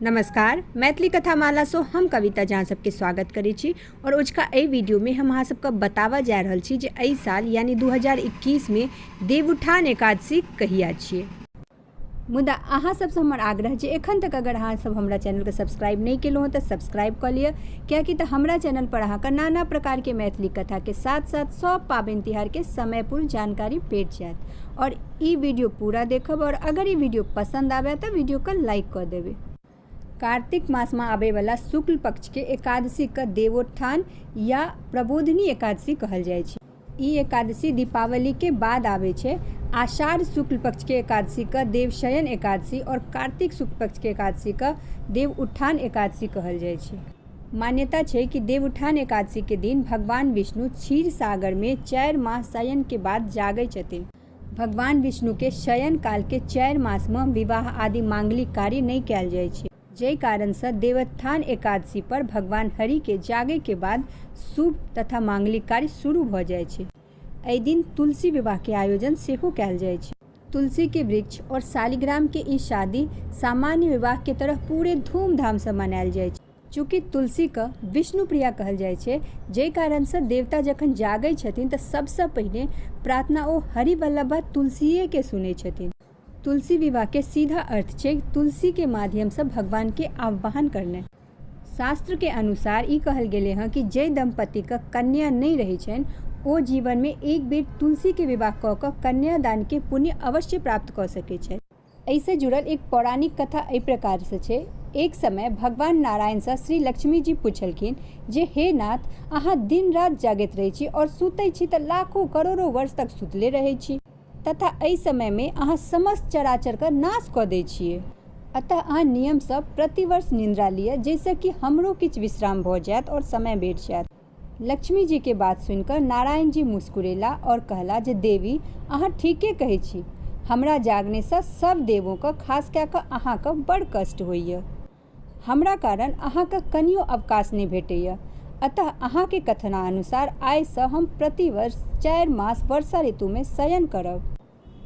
नमस्कार, मैथिली कथा माला सो हम कविता झा सबके स्वागत करै छी और ओझका एहि वीडियो में हम अहाँ सबके बताबऽ जा रहल छी जे एहि साल यानी 2021 में देवउठान एकादशी कहिया छियै। मुदा अहाँ सबसँ हमर आग्रह जे एखन तक अगर अहाँ सब हमरा चैनलके सब्सक्राइब नहि केलहुँ हँ तऽ सब्सक्राइब कऽ लिअ, कियाकि तऽ हमरा चैनल पर अहाँके नाना प्रकारके मैथिली कथाके साथ साथ सब पाबनि तिहारके समयपूर्ण जानकारी भेट जायत। और ई वीडियो पूरा देखब और अगर ई वीडियो पसंद आबे तऽ वीडियो के लाइक कऽ देबै। कार्तिक मासमे आबैवला शुक्ल पक्षके एकादशीके देवोत्थान या प्रबोधिनी एकादशी कहल जाइ छै। ई एकादशी दीपावलीके बाद आबै छै। आषाढ़ शुक्ल पक्षके एकादशीके देवशयन एकादशी और कार्तिक शुक्ल पक्षके एकादशीके देव उत्थान एकादशी कहल जाइ छै। मान्यता छै कि देवउठान एकादशी के दिन भगवान विष्णु क्षीर सागर में 4 मास शयन के बाद जागै छथिन। भगवान विष्णु के शयन काल के 4 मास में विवाह आदि मांगलिक कार्य नहि कयल जाइ छै, जाहि कारण सँ देवोत्थान एकादशी पर भगवान हरि के जागै के बाद शुभ तथा मांगलिक कार्य शुरू भऽ जाइ छै। एहि दिन तुलसी विवाह के आयोजन सेहो कयल जाइ छै। तुलसी के वृक्ष और शालिग्राम के ई शादी सामान्य विवाह के तरह पूरे धूमधाम सँ मनायल जाइ छै। चूँकि तुलसीके विष्णुप्रिया कहल जाइ छै, जाहि कारणसँ देवता जखन जागै छथिन तऽ सबसँ पहिने प्रार्थना ओ हरिवल्लभा तुलसीएके सुनै छथिन। तुलसी विवाहके सीधा अर्थ छै तुलसीके माध्यमसँ भगवानके आह्वान करनाइ। शास्त्रके अनुसार ई कहल गेलै हँ कि जाहि दम्पतिके कन्या नहि रहै छनि ओ जीवनमे एक बेर तुलसीके विवाह कऽ कऽ कन्यादानके पुण्य अवश्य प्राप्त कऽ सकै छथि। एहिसँ जुड़ल एक पौराणिक कथा एहि प्रकारसँ छै। एक समय भगवान नारायणसँ श्री लक्ष्मी जी पुछलखिन जे हे नाथ, अहाँ दिन राति जागैत रहै छी आओर सुतै छी तऽ लाखों करोड़ों वर्ष तक सुतले रहै छी तथा एहि समयमे अहाँ समस्त चराचरके नाश कऽ दै छियै। अतः अहाँ नियमसँ प्रतिवर्ष निन्द्रा लिअ जाहिसँ कि हमरो किछु विश्राम भऽ जायत आओर समय भेट जायत। लक्ष्मी जी के बात सुनि कऽ नारायण जी मुस्कुरेला और कहला जे देवी अहाँ ठीके कहै छी। हमरा जागने सँ सब देवों के खास कए कऽ अहाँ के बड़ कष्ट होइए। हमरा कारण अहाँ के कनियो अवकाश नहि भेटैए। अतः अहाँ के कथनानुसार आइ सँ हम प्रतिवर्ष 4 मास वर्षा ऋतु में शयन करब।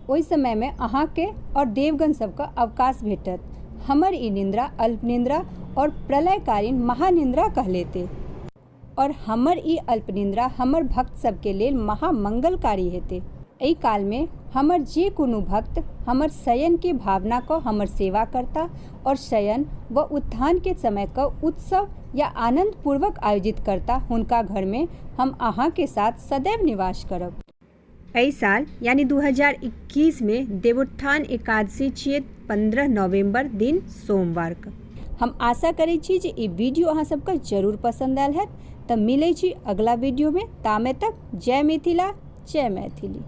ओहि समय में अहाँ के और देवगण सब के अवकाश भेटत। हमर ई निन्द्रा अल्प निन्द्रा और प्रलयकालीन महानिन्द्रा कहलेते और हमर ई अल्प निन्द्रा हमर भक्त सब के लेल महामंगलकारी हेतै। एहि काल में हमर जे कोनो भक्त हमर शयन के भावना क हमर सेवा करता और शयन व उत्थान के समय क उत्सव या आनंद पूर्वक आयोजित करता, हुनका घर में हम अहाँ के साथ सदैव निवास करब। एहि साल यानी 2021 में देवोत्थान एकादशी छियै 15 नवंबर दिन सोमवार के। हम आशा करै छी जे ई वीडियो अहाँ सबके जरूर पसंद आयल हैत। तऽ मिलै छी अगला वीडियो में, तामे तक जय मिथिला जय मैथिली।